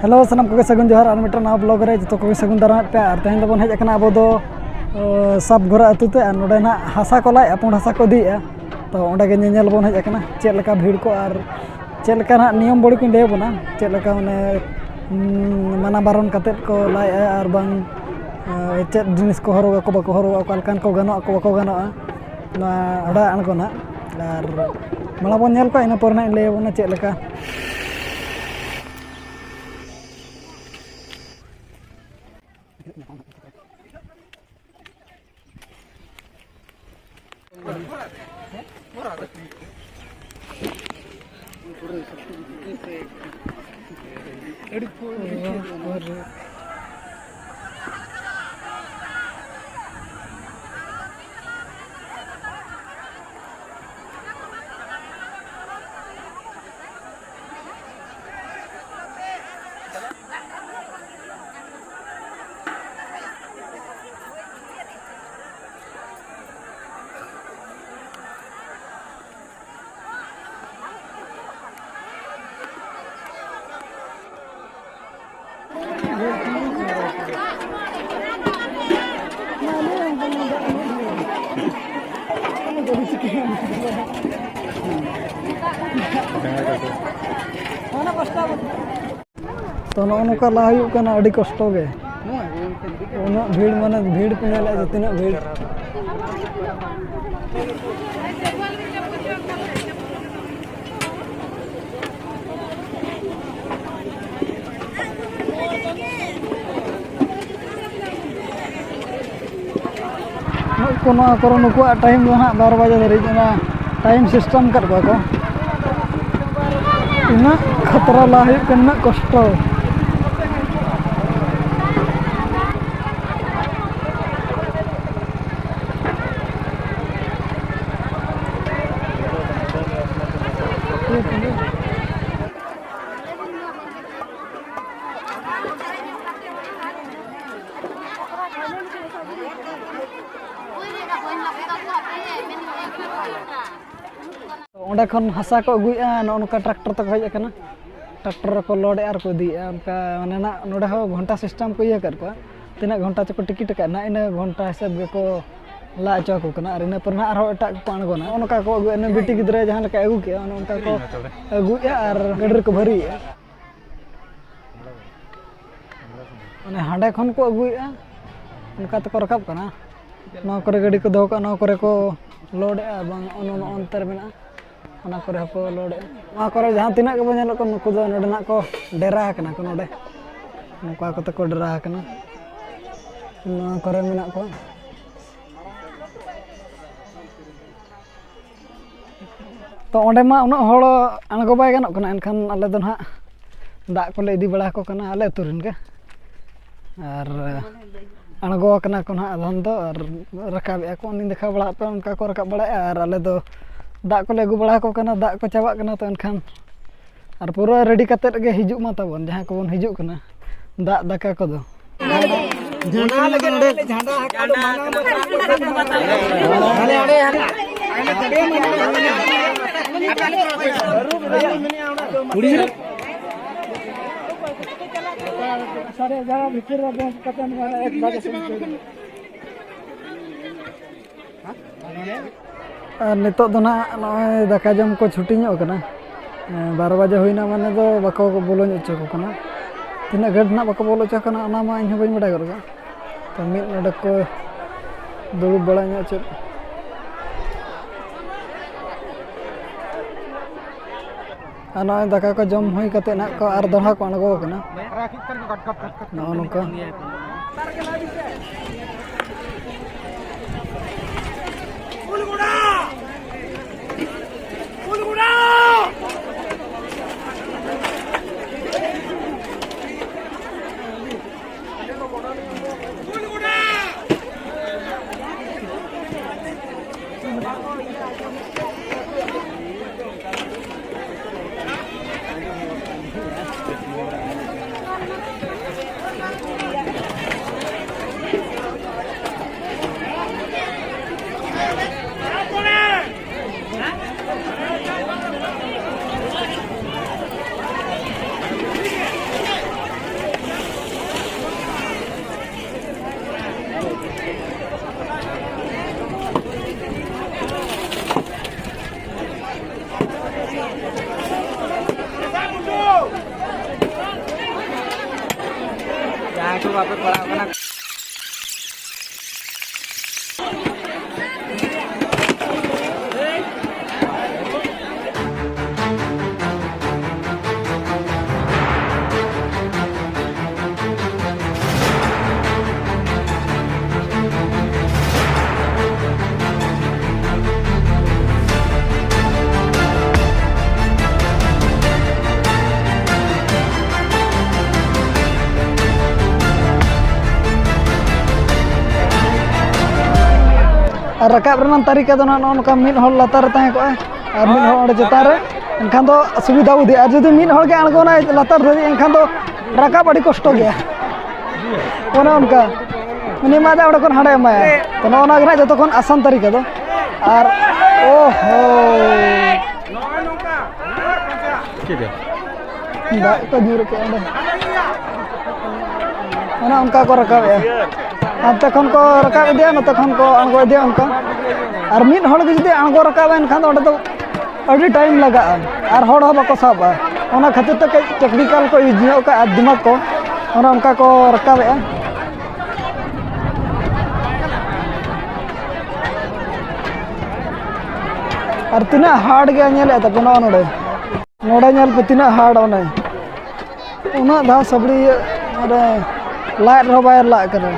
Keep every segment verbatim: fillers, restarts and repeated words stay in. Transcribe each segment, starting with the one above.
Hello, ᱥᱟᱱᱟᱢ ᱠᱚᱜᱮ ᱥᱟᱹᱜᱩᱱ ᱡᱚᱦᱟᱨ᱾ ᱟᱨ ᱢᱤᱫᱴᱟᱝ ᱱᱟᱣᱟ ᱵᱞᱚᱜ ᱨᱮ ᱡᱚᱛᱚ ᱠᱚᱜᱮ ᱥᱟᱹᱜᱩᱱ ᱫᱟᱨᱟᱢᱮᱫ ᱯᱮᱭᱟ᱾ ᱟᱨ ᱛᱮᱦᱮᱧ ᱫᱚᱵᱚᱱ ᱦᱮᱡ ᱟᱠᱟᱱᱟ ᱟᱵᱚ ᱫᱚ, ᱚ, ᱥᱟᱯᱜᱷᱚᱨᱟ ᱟᱹᱛᱩ ᱛᱮ᱾ ᱟᱨ ᱱᱚᱰᱮ ᱱᱟᱦᱟᱜ ᱦᱟᱥᱟ ᱠᱚ ᱞᱟᱭᱮᱜᱼᱟ, ᱯᱩᱸᱰ ᱦᱟᱥᱟ ᱠᱚ ᱤᱫᱤᱭᱮᱜᱼᱟ᱾ ᱛᱚ ᱚᱸᱰᱮ ᱜᱮ ᱧᱮᱧᱮᱞ ᱵᱚᱱ ᱦᱮᱡ ᱟᱠᱟᱱᱟ, ᱪᱮᱫ ᱞᱮᱠᱟ ᱵᱷᱤᱲ ᱠᱚ ᱟᱨ ᱪᱮᱫ ᱞᱮᱠᱟ ᱱᱟᱦᱟᱜ ᱱᱤᱭᱚᱢ ᱵᱟᱹᱲᱤ ᱠᱚᱧ ᱞᱟᱹᱭ ᱟᱵᱚᱱᱟ, ᱪᱮᱫ ᱞᱮᱠᱟ ᱢᱟᱱᱮ, ᱩᱸ, ᱢᱟᱱᱟ ᱵᱟᱨᱚᱱ ᱠᱟᱛᱮᱫ ᱠᱚ ᱞᱟᱭᱮᱜᱼᱟ, ᱟᱨ ᱵᱟᱝ, ᱮ, ᱪᱮᱫ ᱡᱤᱱᱤᱥ ᱠᱚ ᱦᱚᱨᱚᱜᱟ ᱠᱚ ᱵᱟᱠᱚ ᱦᱚᱨᱚᱜᱟ, ᱚᱠᱟ ᱞᱮᱠᱟᱱ ᱠᱚ ᱜᱟᱱᱚᱜ ᱟᱠᱚ ᱵᱟᱠᱚ ᱜᱟᱱᱚᱜᱼᱟ ᱱᱚᱣᱟ ᱦᱟᱸᱰᱟ ᱟᱬᱜᱚᱱᱟ᱾ ᱟᱨ ᱢᱟᱲᱟᱝ ᱵᱚᱱ ᱧᱮᱞ ᱠᱚᱣᱟ, ᱤᱱᱟᱹ ᱯᱚᱨᱮ ᱱᱟᱦᱟᱜ ᱤᱧ ᱞᱟᱹᱭ ᱟᱵᱚᱱᱟ ᱪᱮᱫ ᱞᱮᱠᱟ᱾ ᱛᱚ, ᱱᱚᱜᱼᱚ ᱱᱚᱝᱠᱟ ᱞᱟ ᱦᱩᱭᱩᱜ ᱠᱟᱱᱟ, ᱟᱹᱰᱤ ᱠᱚᱥᱴᱚ ᱜᱮ᱾ ᱩᱱᱟᱹᱜ ᱵᱷᱤᱲ, ᱢᱟᱱᱮ, ᱵᱷᱤᱲ ᱯᱮ ᱧᱮᱞᱮᱫᱼᱟ ᱡᱮ ᱛᱤᱱᱟᱹᱜ ᱵᱷᱤᱲ᱾ ᱱᱩᱠᱩ ᱱᱚᱣᱟ ᱠᱚᱨᱮ, ᱱᱩᱠᱩᱣᱟᱜ ᱴᱟᱭᱤᱢ ᱫᱚ ᱦᱟᱸᱜ ᱵᱟᱨᱚ ᱵᱟᱡᱮ ᱫᱷᱟᱹᱨᱤᱡ, ᱚᱱᱟ ᱴᱟᱭᱤᱢ ᱥᱤᱥᱴᱮᱢ ᱟᱠᱟᱫ ᱠᱚᱣᱟ ᱠᱚ᱾ ᱩᱱᱟᱹᱜ ᱠᱷᱟᱛᱨᱟ ᱞᱟ ᱦᱩᱭᱩᱜ ᱠᱟᱱᱟ, ᱩᱱᱟᱹᱜ ᱠᱚᱥᱴᱚ᱾ ᱚᱸᱰᱮ ᱠᱷᱚᱱ ᱦᱟᱥᱟ ᱠᱚ ᱟᱹᱜᱩᱭᱮᱫᱼᱟ, ᱱᱚᱜᱼᱚ ᱱᱚᱝᱠᱟ ᱴᱨᱟᱠᱴᱚᱨ ᱛᱮᱠᱚ ᱦᱮᱡ ᱟᱠᱟᱱᱟ᱾ ᱴᱨᱟᱠᱴᱚᱨ ᱨᱮᱠᱚ ᱞᱳᱰᱮᱜᱼᱟ ᱟᱨ ᱠᱚ ᱤᱫᱤᱭᱮᱫᱼᱟ᱾ ᱚᱱᱠᱟ ᱢᱟᱱᱮ ᱱᱟᱜ ᱱᱚᱰᱮ ᱦᱚᱸ ᱜᱷᱚᱱᱴᱟ ᱥᱤᱥᱴᱮᱢ ᱠᱚ ᱤᱭᱟᱹ ᱟᱠᱟᱫ ᱠᱚᱣᱟ, ᱛᱤᱱᱟᱹᱜ ᱜᱷᱚᱱᱴᱟ ᱪᱚᱠᱚ ᱴᱤᱠᱤᱴ ᱟᱠᱟᱫ ᱱᱟᱜ, ᱤᱱᱟᱹ ᱜᱷᱚᱱᱴᱟ ᱦᱤᱥᱟᱹᱵ ᱜᱮᱠᱚ ᱞᱟ ᱦᱚᱪᱚ ᱟᱠᱚ ᱠᱟᱱᱟ᱾ ᱟᱨ ᱤᱱᱟᱹ ᱯᱚᱨᱮ ᱱᱟᱜ ᱟᱨᱦᱚᱸ ᱮᱴᱟᱜ ᱠᱚᱠᱚ ᱟᱬᱜᱚᱱᱟ᱾ ᱱᱚᱜᱼᱚ ᱱᱚᱝᱠᱟ ᱠᱚ ᱟᱹᱜᱩᱭᱟ, ᱤᱱᱟᱹ ᱵᱤᱴᱤ ᱜᱤᱫᱽᱨᱟᱹ ᱡᱟᱦᱟᱸ ᱞᱮᱠᱟᱭ ᱟᱹᱜᱩ ᱠᱮᱜᱼᱟ, ᱚᱱᱮ ᱚᱱᱠᱟ ᱠᱚ ᱟᱹᱜᱩᱭᱮᱫᱼᱟ ᱟᱨ ᱜᱟᱹᱰᱤ ᱨᱮᱠᱚ ᱵᱷᱟᱹᱨᱤᱭᱮᱫᱼᱟ᱾ ᱢᱟᱱᱮ ᱦᱟᱸᱰᱮ ᱠᱷᱚᱱ ᱠᱚ ᱟᱹᱜᱩᱭᱮᱫᱼᱟ, ᱚᱱᱠᱟ ᱛᱮᱠᱚ ᱨᱟᱠᱟᱵ ᱠᱟᱱᱟ᱾ ᱱᱚᱣᱟ ᱠᱚᱨᱮ ᱜᱟᱹᱰᱤ ᱠᱚ ᱫᱚᱦᱚ ᱠᱟᱜᱼᱟ, ᱱᱚᱣᱟ ᱠᱚᱨᱮ ᱠᱚ ᱞᱳᱰᱮᱜᱼᱟ, ᱵᱟᱝ ᱚᱱᱚ ᱱᱚᱜᱼᱚ ᱱᱚᱱᱛᱮ ᱨᱮ ᱢᱮᱱᱟᱜᱼᱟ, ᱚᱱᱟ ᱠᱚᱨᱮ ᱦᱚᱸᱠᱚ ᱞᱳᱰᱮᱜᱼᱟ᱾ ᱱᱚᱣᱟ ᱠᱚᱨᱮ ᱡᱟᱦᱟᱸ ᱛᱤᱱᱟᱹᱜ ᱜᱮᱵᱚᱱ ᱧᱮᱞᱚᱜ ᱠᱟᱱᱟ, ᱱᱩᱠᱩ ᱫᱚ ᱱᱚᱰᱮᱱᱟᱜ ᱠᱚ ᱰᱮᱨᱟ ᱟᱠᱟᱱᱟ ᱠᱚ, ᱱᱚᱰᱮ ᱱᱚᱝᱠᱟ ᱠᱚᱛᱮ ᱠᱚ ᱰᱮᱨᱟ ᱟᱠᱟᱱᱟ, ᱱᱚᱣᱟ ᱠᱚᱨᱮ ᱢᱮᱱᱟᱜ ᱠᱚᱣᱟ᱾ ᱛᱚ ᱚᱸᱰᱮ ᱢᱟ ᱩᱱᱟᱹᱜ ᱦᱚᱲ ᱟᱬᱜᱚ ᱵᱟᱭ ᱜᱟᱱᱚᱜ ᱠᱟᱱᱟ, ᱮᱱᱠᱷᱟᱱ ᱟᱞᱮ ᱫᱚ ᱱᱟᱦᱟᱜ ᱫᱟᱜ ᱠᱚᱞᱮ ᱤᱫᱤ ᱵᱟᱲᱟ ᱟᱠᱚ ᱠᱟᱱᱟ, ᱟᱞᱮ ᱟᱹᱛᱩ ᱨᱮᱱ ᱜᱮ᱾ ᱟᱨ ᱟᱬᱜᱚ ᱟᱠᱟᱱᱟ ᱠᱚ ᱱᱟᱦᱟᱜ ᱟᱫᱷᱚᱢ ᱫᱚ, ᱟᱨ ᱨᱟᱠᱟᱵᱮᱜᱼᱟ ᱠᱚ᱾ ᱩᱱᱤᱧ ᱫᱮᱠᱷᱟᱣ ᱵᱟᱲᱟ ᱟᱯᱮ, ᱚᱱᱠᱟ ᱠᱚ ᱨᱟᱠᱟᱵ ᱵᱟᱲᱟᱭᱮᱜᱼᱟ᱾ ᱟᱨ ᱟᱞᱮ ᱫᱚ ᱫᱟᱜ ᱠᱚᱞᱮ ᱟᱹᱜᱩ ᱵᱟᱲᱟ ᱟᱠᱚ ᱠᱟᱱᱟ, ᱫᱟᱜ ᱠᱚ ᱪᱟᱵᱟᱜ ᱠᱟᱱᱟ᱾ ᱛᱚ ᱮᱱᱠᱷᱟᱱ ᱟᱨ ᱯᱩᱨᱟᱹ ᱨᱮᱰᱤ ᱠᱟᱛᱮᱫ ᱜᱮ ᱦᱤᱡᱩᱜ ᱢᱟ ᱛᱟᱵᱚᱱ, ᱡᱟᱦᱟᱸ ᱠᱚᱵᱚᱱ ᱦᱤᱡᱩᱜ ᱠᱟᱱᱟ ᱫᱟᱜ ᱫᱟᱠᱟ ᱠᱚᱫᱚ᱾ ᱚᱱᱟ ᱞᱟᱹᱜᱤᱫ ᱱᱚᱰᱮ ᱡᱷᱟᱸᱰᱟ ᱦᱟᱸᱜ ᱟᱫᱚ ᱢᱟᱱᱟᱣ ᱵᱟᱛᱟᱣ ᱠᱚ ᱠᱟᱹᱴᱤᱡ ᱵᱟᱛᱟᱣ ᱧᱚᱜ ᱠᱟᱱᱟ᱾ ᱦᱟᱱᱮ ᱦᱟᱸᱰᱮ ᱦᱟᱸᱜ᱾ ᱠᱩᱲᱤ ᱜᱤᱫᱽᱨᱟᱹ᱾ ᱥᱟᱲᱮ ᱮᱜᱟᱨᱚ ᱵᱷᱤᱛᱤᱨ ᱨᱮ ᱵᱚᱱᱫ ᱠᱟᱛᱮ ᱱᱚᱣᱟ ᱮᱠ ᱵᱟᱡᱮ ᱥᱮᱫ ᱟᱨ ᱱᱤᱛᱚᱜ ᱫᱚ ᱱᱟᱦᱟᱜ ᱱᱚᱜᱼᱚᱭ ᱫᱟᱠᱟ ᱡᱚᱢ ᱠᱚ ᱪᱷᱩᱴᱤ ᱧᱚᱜ ᱠᱟᱱᱟ᱾ ᱮᱸ, ᱵᱟᱨᱚ ᱵᱟᱡᱮ ᱦᱩᱭᱱᱟ ᱢᱟᱱᱮ ᱫᱚ ᱵᱟᱠᱚ ᱵᱚᱞᱚ ᱧᱚᱜ ᱦᱚᱪᱚ ᱠᱚ ᱠᱟᱱᱟ᱾ ᱛᱤᱱᱟᱹᱜ ᱜᱷᱟᱹᱲᱤᱡ ᱱᱟᱦᱟᱜ ᱵᱟᱠᱚ ᱵᱚᱞᱚ ᱦᱚᱪᱚ ᱠᱟᱱᱟ, ᱚᱱᱟ ᱢᱟ ᱤᱧ ᱦᱚᱸ ᱵᱟᱹᱧ ᱵᱟᱰᱟᱭ ᱜᱚᱫ ᱠᱟᱜᱼᱟ᱾ ᱛᱚ, ᱢᱤᱫ ᱱᱚᱰᱮ ᱠᱚ ᱫᱩᱲᱩᱵ ᱵᱟᱲᱟ ᱧᱚᱜ ᱪᱮᱫ᱾ ᱟᱨ ᱱᱚᱜᱼᱚᱭ ᱫᱟᱠᱟ ᱠᱚ ᱡᱚᱢ ᱦᱩᱭ ᱠᱟᱛᱮᱫ ᱱᱟᱦᱟᱜ ᱠᱚ ᱟᱨ ᱫᱚᱦᱲᱟ ᱠᱚ ᱟᱬᱜᱚ ᱟᱠᱟᱱᱟ᱾ ᱱᱚᱜᱼᱚ ᱱᱚᱝᱠᱟ᱾ ᱟᱨ ᱨᱟᱠᱟᱵ ᱨᱮᱱᱟᱜ ᱛᱟᱹᱨᱤᱠᱟ ᱫᱚ ᱱᱟᱜ ᱱᱚᱜᱼᱚ ᱱᱚᱝᱠᱟ, ᱢᱤᱫ ᱦᱚᱲ ᱞᱟᱛᱟᱨ ᱨᱮ ᱛᱟᱦᱮᱸ ᱠᱚᱜᱼᱟᱭ ᱟᱨ ᱢᱤᱫ ᱦᱚᱲ ᱚᱸᱰᱮ ᱪᱮᱛᱟᱱ ᱨᱮ, ᱮᱱᱠᱷᱟᱱ ᱫᱚ ᱥᱩᱵᱤᱫᱷᱟ ᱵᱩᱫᱷᱤ᱾ ᱟᱨ ᱡᱩᱫᱤ ᱢᱤᱫ ᱦᱚᱲ ᱜᱮ ᱟᱬᱜᱚᱱᱟᱭ ᱞᱟᱛᱟᱨ ᱫᱷᱟᱹᱵᱤᱡ, ᱮᱱᱠᱷᱟᱱ ᱫᱚ ᱨᱟᱠᱟᱵ ᱟᱹᱰᱤ ᱠᱚᱥᱴᱚ ᱜᱮᱭᱟ᱾ ᱚᱱᱮ ᱚᱱᱠᱟ, ᱩᱱᱤ ᱮᱢᱟᱫᱟ, ᱚᱸᱰᱮ ᱠᱷᱚᱱ ᱦᱟᱸᱰᱮ ᱮᱢᱟᱭᱟ᱾ ᱛᱚ, ᱱᱚᱜᱼᱚ ᱱᱚᱣᱟ ᱜᱮ ᱱᱟᱜ ᱡᱚᱛᱚ ᱠᱷᱚᱱ ᱟᱥᱟᱱ ᱛᱟᱹᱨᱤᱠᱟ ᱫᱚ᱾ ᱟᱨ ᱳᱦᱳ, ᱪᱮᱫ ᱫᱚ? ᱫᱟᱜ ᱠᱚ ᱧᱩᱨ ᱠᱮᱜᱼᱟ ᱚᱸᱰᱮ᱾ ᱚᱱᱮ ᱚᱱᱠᱟ ᱠᱚ ᱨᱟᱠᱟᱵᱮᱜᱼᱟ᱾ ᱦᱟᱱᱛᱮ ᱠᱷᱚᱱ ᱠᱚ ᱨᱟᱠᱟᱵ ᱤᱫᱤᱭᱟ, ᱱᱚᱛᱮ ᱠᱷᱚᱱ ᱠᱚ ᱟᱬᱜᱚ ᱤᱫᱤᱭᱟ ᱚᱱᱠᱟ᱾ ᱟᱨ ᱢᱤᱫ ᱦᱚᱲ ᱜᱮ ᱡᱩᱫᱤ ᱟᱬᱜᱚ ᱨᱟᱠᱟᱵᱟ, ᱮᱱᱠᱷᱟᱱ ᱫᱚ ᱚᱸᱰᱮ ᱫᱚ ᱟᱹᱰᱤ time ᱞᱟᱜᱟᱜᱼᱟ ᱟᱨ ᱦᱚᱲ ᱦᱚᱸ ᱵᱟᱠᱚ ᱥᱟᱵᱟ᱾ ᱚᱱᱟ ᱠᱷᱟᱹᱛᱤᱨ ᱛᱮ ᱠᱟᱹᱡ technical ᱠᱚ use ᱧᱚᱜ ᱠᱟᱜᱼᱟ ᱟᱨ ᱫᱤᱢᱟᱜᱽ ᱠᱚ, ᱚᱱᱮ ᱚᱱᱠᱟ ᱠᱚ ᱨᱟᱠᱟᱵᱮᱜᱼᱟ᱾ ᱟᱨ ᱛᱤᱱᱟᱹᱜ hard ᱜᱮᱭᱟ ᱧᱮᱞᱮᱫ ᱛᱟᱯᱮ ᱱᱚᱜᱼᱚ ᱱᱚᱰᱮ᱾ ᱱᱚᱰᱮ ᱧᱮᱞ ᱯᱮ ᱛᱤᱱᱟᱹᱜ hard, ᱚᱱᱮ ᱩᱱᱟᱹᱜ ᱫᱷᱟᱣ ᱥᱟᱵᱲᱤ ᱤᱭᱟᱹ, ᱚᱸᱰᱮ ᱞᱟᱫ ᱨᱮᱦᱚᱸ ᱵᱟᱭ ᱞᱟᱜ ᱠᱟᱱᱟ᱾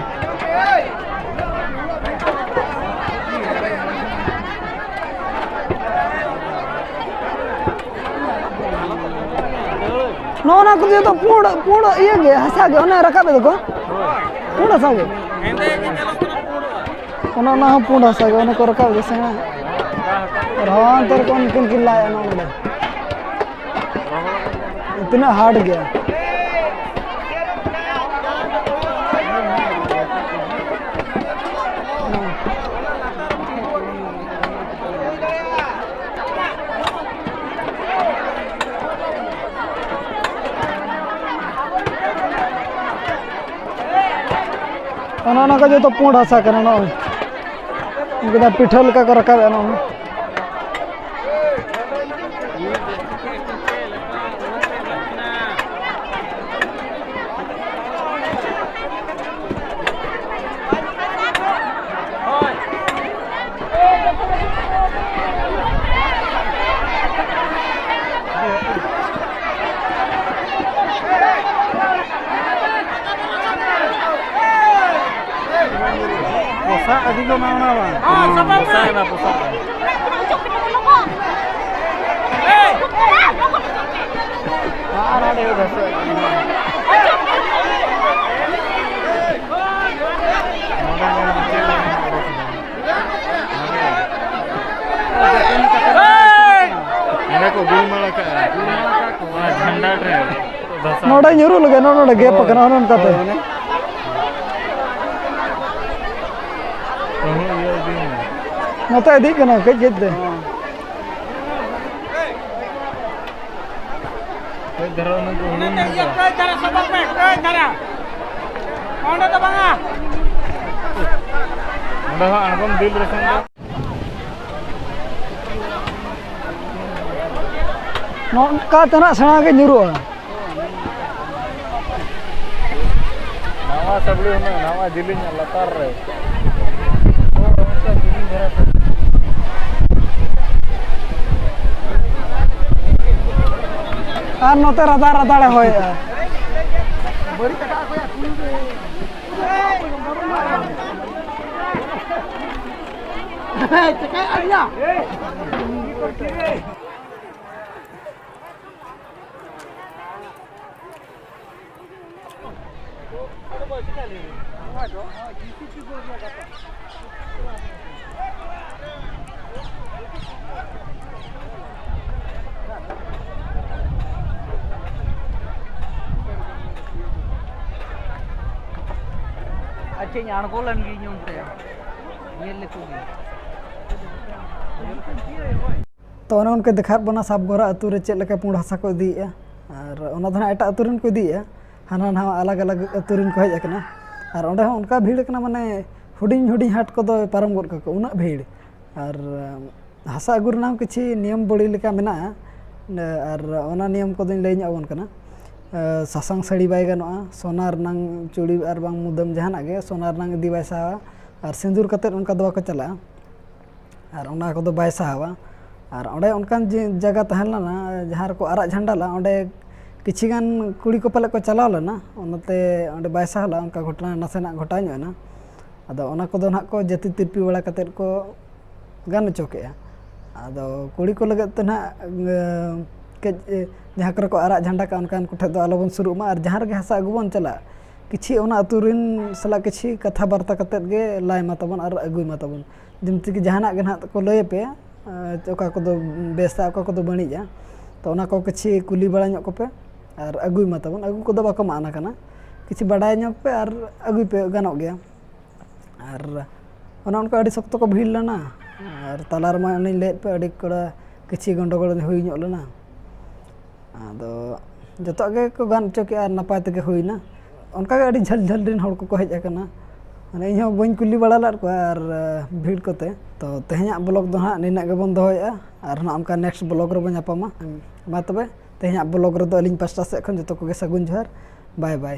ᱱᱚᱜᱼᱚ ᱱᱚᱣᱟ ᱠᱚᱫᱚ ᱡᱚᱛᱚ ᱯᱩᱸᱰ, ᱯᱩᱸᱰ ᱤᱭᱟᱹ ᱜᱮ, ᱦᱟᱥᱟ ᱜᱮ, ᱚᱱᱮ ᱨᱟᱠᱟᱵ ᱮᱫ ᱫᱚᱠᱚ, ᱯᱩᱸᱰ ᱦᱟᱥᱟ ᱜᱮ᱾ ᱚᱱᱟ, ᱚᱱᱟ ᱦᱚᱸ ᱯᱩᱸᱰ ᱦᱟᱥᱟ ᱜᱮ, ᱚᱱᱮ ᱠᱚ ᱨᱟᱠᱟᱵ ᱜᱮ ᱥᱮ ᱦᱟᱸᱜ᱾ ᱟᱨ ᱦᱚᱸ ᱚᱱᱛᱮ ᱨᱮᱠᱚ ᱩᱱᱠᱤᱱ ᱠᱤᱱ ᱞᱟᱭᱟ ᱱᱚᱜᱼᱚ ᱱᱚᱰᱮ᱾ ᱛᱤᱱᱟᱹᱜ hard ᱜᱮᱭᱟ᱾ ᱚᱱᱟ, ᱚᱱᱟ ᱠᱚ ᱡᱚᱛᱚ ᱯᱩᱸᱰ ᱦᱟᱥᱟ ᱠᱟᱱᱟ᱾ ᱱᱚᱜᱼᱚᱭ ᱩᱱᱠᱩ ᱫᱚ ᱯᱤᱴᱷᱟᱹ ᱞᱮᱠᱟ ᱠᱚ ᱨᱟᱠᱟᱵᱮᱜᱼᱟ ᱱᱚᱜᱼᱚᱭ᱾ ᱫᱷᱟᱥᱟᱣ ᱮᱱᱟ ᱯᱚᱥᱟᱜ ᱨᱮ᱾ ᱟᱨ ᱦᱟᱸᱰᱮ ᱫᱷᱟᱥᱟᱣ ᱮᱱᱟ᱾ ᱱᱚᱰᱮ ᱧᱮᱞ ᱢᱮ ᱪᱮᱫ ᱞᱮᱠᱟ ᱦᱟᱸᱜ ᱚᱰᱚᱠ ᱮᱱᱟ᱾ ᱱᱚᱰᱮ ᱠᱚ ᱜᱩᱞᱢᱟᱞ ᱟᱠᱟᱫᱼᱟ᱾ ᱚᱱᱟ ᱡᱷᱟᱱᱰᱟ ᱨᱮ ᱫᱷᱟᱥᱟᱣ ᱱᱚᱰᱮ ᱮᱱᱟ᱾ ᱧᱩᱨᱩᱜ ᱞᱟᱹᱜᱤᱫ, ᱱᱚᱜᱼᱚ ᱱᱚᱰᱮ ᱜᱮᱯ ᱟᱠᱟᱱᱟ, ᱚᱱᱮ ᱚᱱᱠᱟᱛᱮ᱾ ᱦᱳᱭ, ᱚᱱᱮ᱾ ᱛᱚᱦᱩ ᱤᱭᱟᱹ ᱤᱫᱤ ᱢᱮ᱾ ᱱᱚᱛᱮ ᱤᱫᱤᱜ ᱠᱟᱱᱟ ᱠᱟᱹᱡ ᱠᱟᱹᱡ ᱛᱮ᱾ ᱠᱟᱹᱡ ᱫᱷᱟᱨᱟ ᱚᱱᱟ ᱠᱚ ᱦᱩᱲᱩᱝ ᱧᱚᱜᱟ᱾ ᱠᱟᱹᱡ ᱫᱷᱟᱨᱟ ᱥᱚᱵᱚᱜ ᱯᱮ, ᱠᱟᱹᱡ ᱫᱷᱟᱨᱟ᱾ ᱚᱸᱰᱮ ᱫᱚ ᱵᱟᱝᱟ᱾ ᱚᱸᱰᱮ ᱦᱚᱸ ᱟᱬᱜᱚᱢ ᱫᱤᱞ ᱨᱮᱠᱷᱟᱱ ᱫᱚ᱾ ᱱᱚᱝᱠᱟ ᱛᱮᱱᱟᱜ ᱥᱮᱬᱟ ᱜᱮ ᱧᱩᱨᱩᱜᱼᱟ᱾ ᱱᱟᱣᱟ ᱥᱟᱵᱲᱤ ᱦᱩᱱᱟᱹᱝ, ᱱᱟᱣᱟ ᱡᱤᱞᱤᱧ ᱞᱟᱛᱟᱨ ᱨᱮ᱾ ᱟᱨ ᱱᱚᱛᱮ ᱨᱟᱫᱟᱲ ᱨᱟᱫᱟᱲᱮ ᱦᱚᱭᱮᱜᱼᱟ᱾ ᱟᱪᱪᱷᱟᱧ ᱟᱬᱜᱚ ᱞᱮᱱ ᱜᱤᱧ ᱚᱱᱛᱮ, ᱧᱮᱞ ᱞᱮᱠᱚ ᱜᱮ᱾ ᱛᱚ, ᱚᱱᱮ ᱚᱱᱠᱟ ᱫᱮᱠᱷᱟᱣᱟᱫ ᱵᱚᱱᱟ ᱥᱟᱵᱜᱚᱨᱟ ᱟᱹᱛᱩ ᱨᱮ ᱪᱮᱫ ᱞᱮᱠᱟ ᱯᱩᱸᱰ ᱦᱟᱥᱟ ᱠᱚ ᱤᱫᱤᱭᱮᱫᱼᱟ, ᱟᱨ ᱚᱱᱟ ᱫᱚ ᱱᱟᱦᱟᱜ ᱮᱴᱟᱜ ᱟᱹᱛᱩ ᱨᱮᱱ ᱠᱚ ᱤᱫᱤᱭᱮᱫᱼᱟ, ᱦᱟᱱᱟ ᱱᱟᱣᱟ ᱟᱞᱟᱜᱽ ᱟᱞᱟᱜᱽ ᱟᱹᱛᱩ ᱨᱮᱱ ᱠᱚ ᱦᱮᱡ ᱟᱠᱟᱱᱟ᱾ ᱟᱨ ᱚᱸᱰᱮ ᱦᱚᱸ ᱚᱱᱠᱟ ᱵᱷᱤᱲ ᱠᱟᱱᱟ, ᱢᱟᱱᱮ ᱦᱩᱰᱤᱧ ᱦᱩᱰᱤᱧ ᱦᱟᱴ ᱠᱚᱫᱚ ᱯᱟᱨᱚᱢ ᱜᱚᱫ ᱠᱟᱠᱚ, ᱩᱱᱟᱹᱜ ᱵᱷᱤᱲ᱾ ᱟᱨ ᱦᱟᱥᱟ ᱟᱹᱜᱩ ᱨᱮᱱᱟᱜ ᱦᱚᱸ ᱠᱤᱪᱷᱤ ᱱᱤᱭᱚᱢ ᱵᱚᱲᱤ ᱞᱮᱠᱟ ᱢᱮᱱᱟᱜᱼᱟ, ᱟᱨ ᱚᱱᱟ ᱱᱤᱭᱚᱢ ᱠᱚᱫᱚᱧ ᱞᱟᱹᱭ ᱧᱚᱜ ᱟᱵᱚᱱ ᱠᱟᱱᱟ᱾ ᱥᱟᱥᱟᱝ ᱥᱟᱹᱲᱤ ᱵᱟᱭ ᱜᱟᱱᱚᱜᱼᱟ, ᱥᱚᱱᱟ ᱨᱮᱱᱟᱝ ᱪᱩᱲᱤ ᱟᱨ ᱵᱟᱝ ᱢᱩᱫᱟᱹᱢ ᱡᱟᱦᱟᱱᱟᱜ ᱜᱮ ᱥᱚᱱᱟ ᱨᱮᱱᱟᱝ ᱤᱫᱤ ᱵᱟᱭ ᱥᱟᱦᱟᱣᱟ, ᱟᱨ ᱥᱤᱸᱫᱩᱨ ᱠᱟᱛᱮᱫ ᱚᱱᱠᱟ ᱫᱚ ᱵᱟᱠᱚ ᱪᱟᱞᱟᱜᱼᱟ᱾ ᱟᱨ ᱚᱱᱟ ᱠᱚᱫᱚ ᱵᱟᱭ ᱥᱟᱦᱟᱣᱟ᱾ ᱟᱨ ᱚᱸᱰᱮ ᱚᱱᱠᱟᱱ ᱡᱮ ᱡᱟᱭᱜᱟ ᱛᱟᱦᱮᱸ ᱞᱮᱱᱟ, ᱡᱟᱦᱟᱸ ᱨᱮᱠᱚ ᱟᱨᱟᱜ ᱡᱷᱟᱱᱰᱟ ᱞᱮᱫᱼᱟ, ᱚᱸᱰᱮ ᱠᱤᱪᱷᱤ ᱜᱟᱱ ᱠᱩᱲᱤ ᱠᱚ ᱯᱟᱞᱮᱫ ᱠᱚ ᱪᱟᱞᱟᱣ ᱞᱮᱱᱟ, ᱚᱱᱟᱛᱮ ᱚᱸᱰᱮ ᱵᱟᱭ ᱥᱟᱦᱟᱣ ᱞᱮᱫᱼᱟ᱾ ᱚᱱᱠᱟ ᱜᱷᱚᱴᱚᱱᱟ ᱱᱟᱥᱮᱱᱟᱜ ᱜᱷᱚᱴᱟᱣ ᱧᱚᱜ ᱮᱱᱟ᱾ ᱟᱫᱚ ᱚᱱᱟ ᱠᱚᱫᱚ ᱱᱟᱦᱟᱜ ᱠᱚ ᱡᱟᱹᱛᱤ ᱛᱤᱨᱯᱤ ᱵᱟᱲᱟ ᱠᱟᱛᱮᱫ ᱠᱚ ᱜᱟᱱ ᱦᱚᱪᱚ ᱠᱮᱜᱼᱟ᱾ ᱟᱫᱚ ᱠᱩᱲᱤ ᱠᱚ ᱞᱟᱹᱜᱤᱫ ᱛᱮ ᱱᱟᱦᱟᱜ ᱮᱸ, ᱠᱟᱹᱡ ᱮ, ᱡᱟᱦᱟᱸ ᱠᱚᱨᱮ ᱠᱚ ᱟᱨᱟᱜ ᱡᱷᱟᱱᱰᱟ ᱠᱟᱜᱼᱟ, ᱚᱱᱠᱟᱱ ᱠᱚᱴᱷᱮᱱ ᱫᱚ ᱟᱞᱚᱵᱚᱱ ᱥᱩᱨᱩᱜ ᱢᱟ᱾ ᱟᱨ ᱡᱟᱦᱟᱸ ᱨᱮᱜᱮ ᱦᱟᱥᱟ ᱟᱹᱜᱩ ᱵᱚᱱ ᱪᱟᱞᱟᱜ, ᱠᱤᱪᱷᱤ ᱚᱱᱟ ᱟᱹᱛᱩ ᱨᱮᱱ ᱥᱟᱞᱟᱜ ᱠᱤᱪᱷᱤ ᱠᱟᱛᱷᱟ ᱵᱟᱨᱛᱟ ᱠᱟᱛᱮᱫ ᱜᱮ ᱞᱟᱭ ᱢᱟ ᱛᱟᱵᱚᱱ ᱟᱨ ᱟᱹᱜᱩᱭ ᱢᱟ ᱛᱟᱵᱚᱱ᱾ ᱡᱮᱢᱛᱤ ᱠᱤ ᱡᱟᱦᱟᱱᱟᱜ ᱜᱮ ᱱᱟᱦᱟᱜ ᱠᱚ ᱞᱟᱹᱭ ᱟᱯᱮᱭᱟ, ᱮᱸ, ᱚᱠᱟ ᱠᱚᱫᱚ ᱵᱮᱥᱟ, ᱚᱠᱟ ᱠᱚᱫᱚ ᱵᱟᱹᱲᱤᱡᱼᱟ, ᱛᱚ ᱚᱱᱟ ᱠᱚ ᱠᱤᱪᱷᱤ ᱠᱩᱞᱤ ᱵᱟᱲᱟ ᱧᱚᱜ ᱠᱚᱯᱮ ᱟᱨ ᱟᱹᱜᱩᱭ ᱢᱟ ᱛᱟᱵᱚᱱ᱾ ᱟᱹᱜᱩ ᱠᱚᱫᱚ ᱵᱟᱠᱚ ᱢᱟᱱᱟ ᱠᱟᱱᱟ, ᱠᱤᱪᱷᱤ ᱵᱟᱰᱟᱭ ᱧᱚᱜ ᱯᱮ ᱟᱨ ᱟᱹᱜᱩᱭ ᱯᱮ, ᱜᱟᱱᱚᱜ ᱜᱮᱭᱟ᱾ ᱟᱨ ᱚᱱᱮ ᱚᱱᱠᱟ ᱟᱹᱰᱤ ᱥᱚᱠᱛᱚ ᱠᱚ ᱵᱷᱤᱲ ᱞᱮᱱᱟ᱾ ᱟᱨ ᱛᱟᱞᱟ ᱨᱮᱢᱟ ᱚᱱᱮᱧ ᱞᱟᱹᱭᱟᱫ ᱯᱮ, ᱟᱹᱰᱤ ᱠᱚᱲᱟ ᱠᱤᱪᱷᱤ ᱜᱚᱱᱰᱚᱜᱳᱞ ᱦᱩᱭ ᱧᱚᱜ ᱞᱮᱱᱟ᱾ ᱟᱫᱚ ᱡᱚᱛᱚᱣᱟᱜ ᱜᱮᱠᱚ ᱜᱟᱱ ᱦᱚᱪᱚ ᱠᱮᱜᱼᱟ ᱟᱨ ᱱᱟᱯᱟᱭ ᱛᱮᱜᱮ ᱦᱩᱭᱱᱟ᱾ ᱚᱱᱠᱟᱜᱮ ᱟᱹᱰᱤ ᱡᱷᱟᱹᱞ ᱡᱷᱟᱹᱞ ᱨᱮᱱ ᱦᱚᱲ ᱠᱚᱠᱚ ᱦᱮᱡ ᱟᱠᱟᱱᱟ᱾ ᱢᱟᱱᱮ ᱤᱧᱦᱚᱸ ᱵᱟᱹᱧ ᱠᱩᱞᱤ ᱵᱟᱲᱟ ᱞᱮᱫ ᱠᱚᱣᱟ ᱟᱨ ᱵᱷᱤᱲ ᱠᱚᱛᱮ᱾ ᱛᱚ ᱛᱮᱦᱮᱧᱟᱜ ᱵᱞᱚᱜ ᱫᱚ ᱦᱟᱸᱜ ᱱᱤᱱᱟᱹᱜ ᱜᱮᱵᱚᱱ ᱫᱚᱦᱚᱭᱮᱫᱼᱟ᱾ ᱟᱨ ᱦᱟᱸᱜ ᱚᱱᱠᱟ ᱱᱮᱠᱥᱴ ᱵᱞᱚᱜ ᱨᱮᱵᱚᱱ ᱧᱟᱯᱟᱢᱟ᱾ ᱢᱟ ᱛᱚᱵᱮ, ᱛᱮᱦᱮᱧᱟᱜ ᱵᱞᱚᱜ ᱨᱮᱫᱚ ᱟᱹᱞᱤᱧ ᱯᱟᱥᱴᱟ ᱥᱮᱫ ᱠᱷᱚᱱ ᱡᱚᱛᱚ ᱠᱚᱜᱮ ᱥᱟᱹᱜᱩᱱ ᱡᱚᱦᱟᱨ᱾ ᱵᱟᱭ ᱵᱟᱭ᱾